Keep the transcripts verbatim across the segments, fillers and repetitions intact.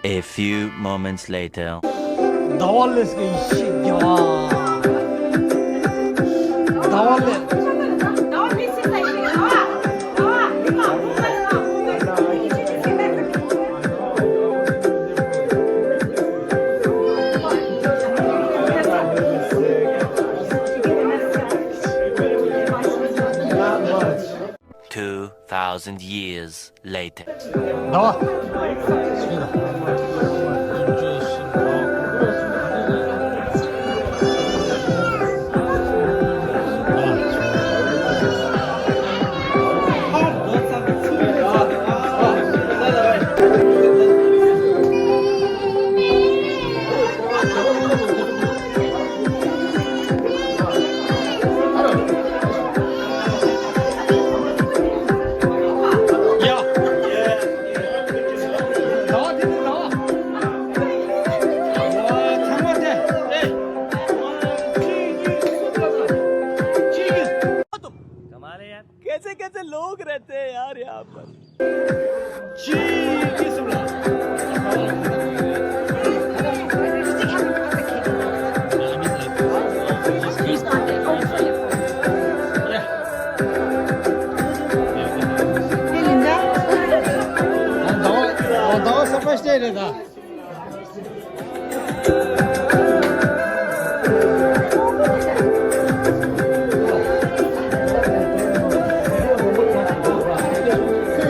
A few moments later. ཟླ་བ་ལས་ཀྱི་ཡེ་ཤེས་རྒྱལ་བ། ཟླ་བ་ལས། Two thousand years later. कैसे कैसे लोग रहते हैं यार यहाँ पर।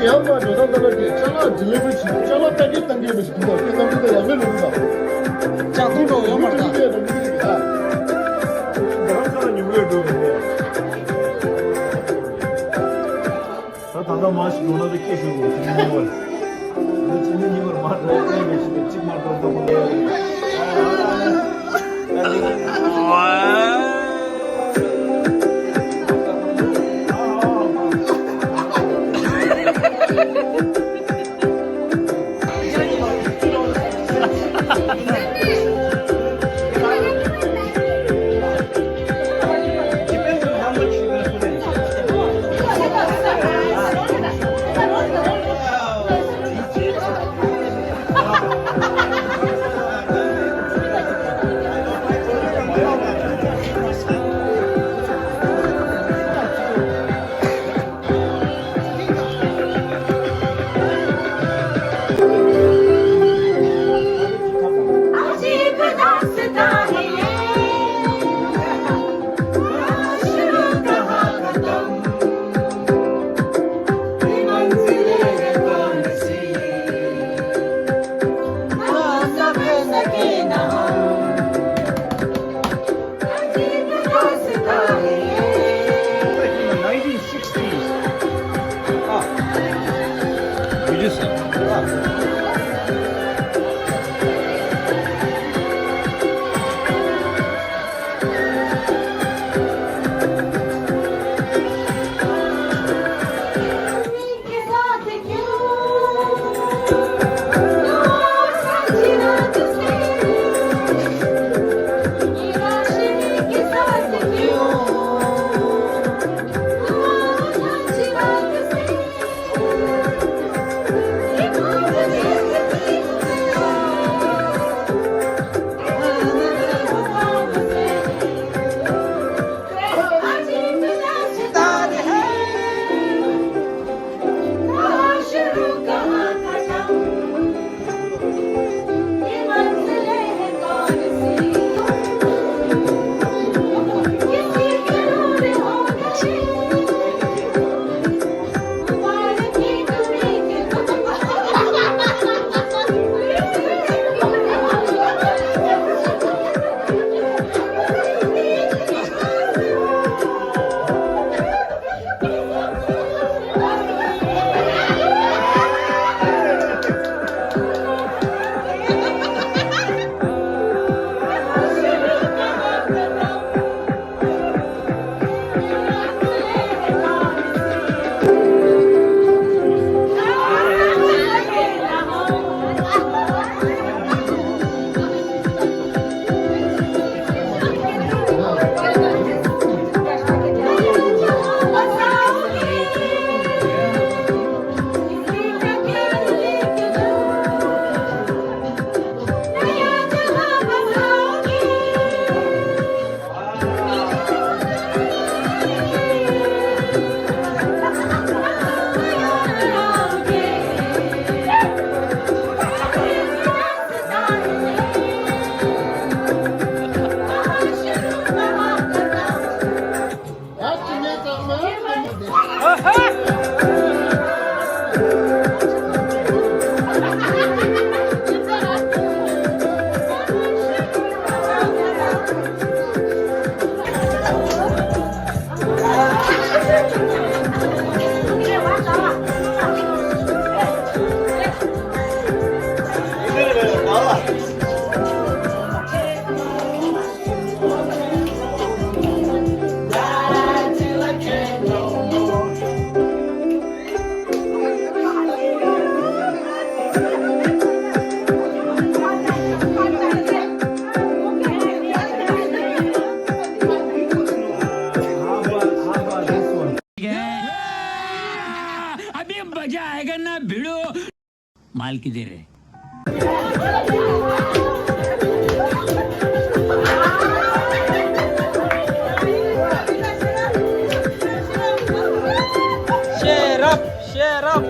ཡང་མ་འགྲོ་ད་ལྟ་ལ་ཅ་ལག་ཌི་ལི་ཝ་རི་བྱེད། ཅ་ལག་པེ་ཀེ་ཇི་བཏང་གི་ཡོད་པ་ཞིག་འདུག་པ་ཀེ་བཏང་གི་ད་ཡང་མེད་འགྲོ་གི་ད། ཅ་ཐུང་འགྲོ་ཡོད་མ་རེད་ད། རྡ་རམ་ས་ལ་ཉུང་ལས་འགྲོ་གི་རེད། ད་ད་ལྟ་མ་ཞིག་འགྲོ་ན་ད་སྐད་ཤོད་དགོས་ཅི་མི་ཉུང་བར། ད་ཅི་མི་ཉུང་བར་མ་འགྲོ་སྐད་མེད་ཞིག་གཅིག་མ་འགྲོ་ད་མ་འགྲོ། अभी मजा आएगा ना भिड़ू। माल किधर है? Shut up! Shut up!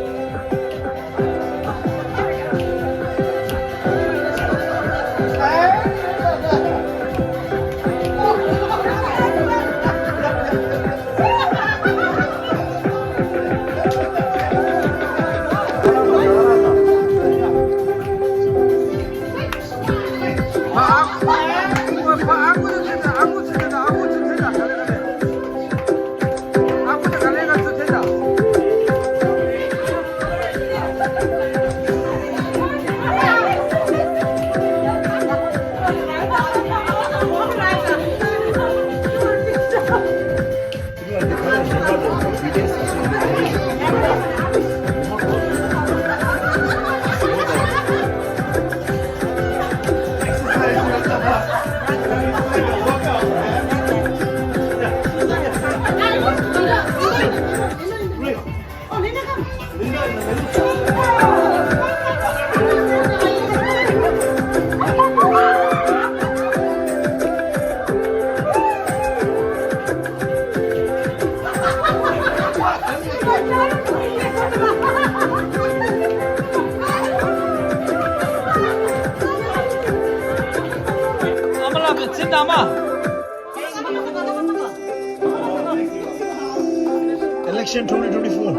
ཨ་མ་ལགས་ཀྱི་ཚེ་དང་མ། Election twenty twenty-four.